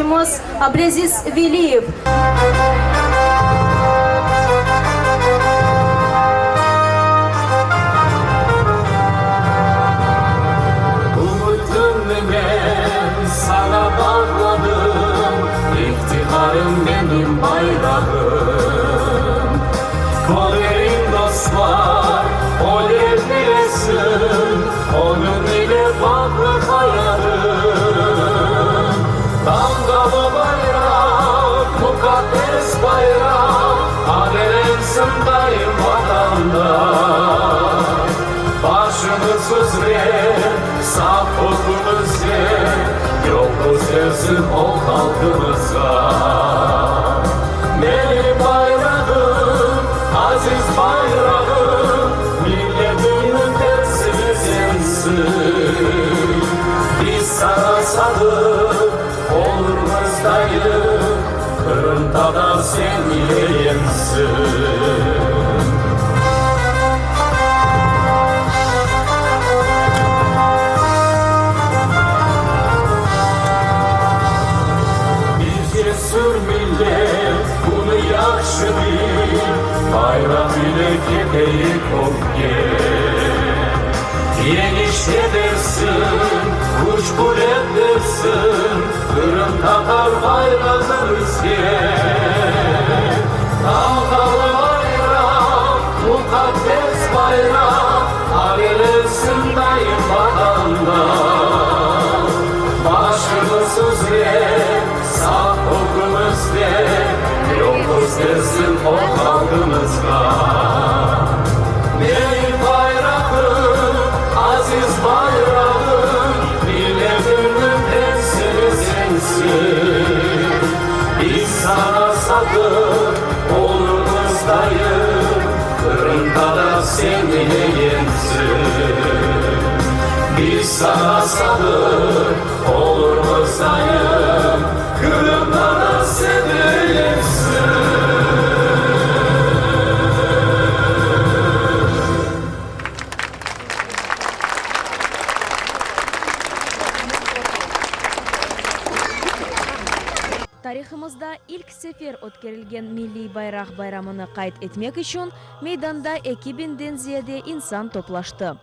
yetekçimiz Ablâziz Veliyev. Ümütimni men saña bağladım, İftiharım menim bayrağım. Körerim dostlar, öle bilesin, Onıñ ile bağlı hayalım. Tamğalı bayraq, muqaddes bayraq, Adelensin daim Vatanda. Başımız üzre, saf ögümizde, Yol köstersin o halqımızğa. Menim bayrağım, aziz bayrağım, Milletimniñ temsili sensiñ. Biz saña sadıq olurmız daim, Qırımtatar sen ile yeñsin. Biz cesür millet, bunı yahşı bil, Bayraq ile keteyik ögge. Yeñiş edersiñ, küç-quvet bersin, Qırımtatar bayrağı bizge. Tamğalı bayraq, muqaddes bayraq, Alelensin daim Vatanda. Başımız üzre, saf ögümizde, Yol köstersin o halqımızğa. Menim bayrağım, aziz bayrağım, Milletimniñ temsili sensiñ. Biz saña sadıq olurmız daim, Qırımda da sen ile yeñsin. Biz saña sadıq olurmız daim, Qırımda da sen ile yeñsin. Tarihımızda ilk sefer ötkerilgen Milliy bayraq bayramını qayd etmek içün meydanda 2000-den ziyade insan toplaştı.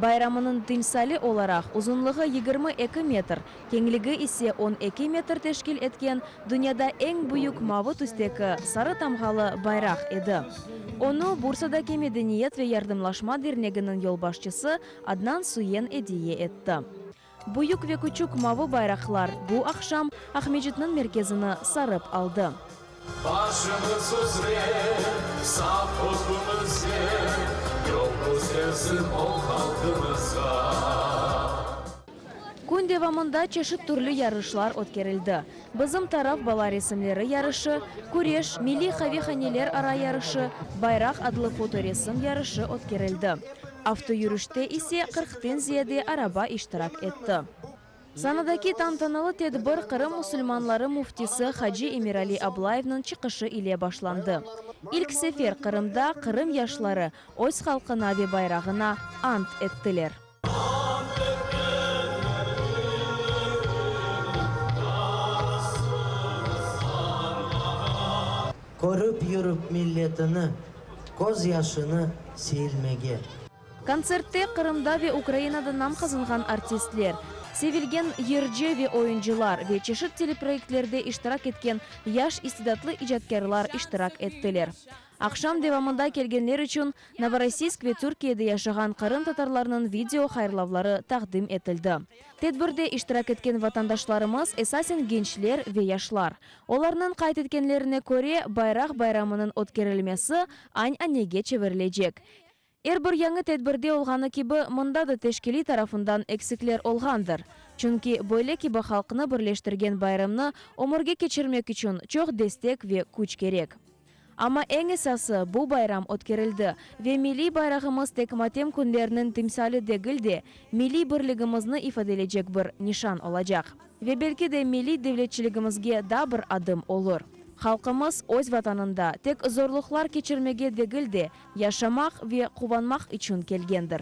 Bayramınıñ timsali olaraq uzunlığı 22 metr, keñligi ise 12 metr teşkil etken dünyada eñ büyük mavı tüsteki sarı tamğalı bayraq edi. Onı Bursadaki Medeniyet ve yardımlaşma derneginiñ yolbaşçısı Adnan Suyen ediye etti. Büyük ve küçük mavı bayraqlar bu aqşam Aqmescitniñ merkezini sarıp aldı. Başımız üzre, saf ögümizde, Yol köstersin o halqımızğa. Kün devamında çeşit türlü yarışlar ötkerildi, Bizim taraf bala resimleri yarışı, küreş, milliy qavehaneler ara yarışı, Bayraq adlı fotoresim yarışı ötkerildi. Avtoyürüşte ise qırqten ziyade araba iştirak etti. Sanadaki tantanalı tedbir Qırım musulmanları müftisi haci Emirali Ablayevniñ çıqışı ile başlandı. İlk sefer Qırımda Qırım yaşları öz halqına ve bayrağına ant ettiler. Körip yürip milletini, köz yaşını silmege. Kontsertte Qırımda ve Ukrainada nam qazanğan artistler, sevilgen yırcı ve oyuncılar ve çeşit teleproyektlerde iştirak etken yaş istidatlı icatkârlar iştirak ettiler. Aqşam devamında kelgenler içün Novorossiysk ve Türkiyede yaşağan qırımtatarlarnıñ video hayırlavları taqdim etildi. Tedbirde iştirak etken vatandaşlarımız esasen gençler ve yaşlar. Olarnıñ qayd etkenlerine köre, bayraq bayramınıñ ötkerilmesi añ-anege çevirilecek. Er bir yañı tedbirde olğanı kibi, mında da teşkiliy tarafından eksikler olğandır. Çünki böyle kibi halqnı birleştirgen bayramnı ömürge keçirmek içün çoq destek ve küç kerek. Amma eñ esası, bu bayram ötkerildi ve milliy bayrağımız tek matem künleriniñ timsali degil de, milliy birligimizni ifadelecek bir nişan olacaq. Ve belki de milliy devletçiligimizge daa bir adım olur. Halqımız öz Vatanında tek zorluqlar keçirmege degil de, yaşamaq ve quvanmaq içün kelgendir.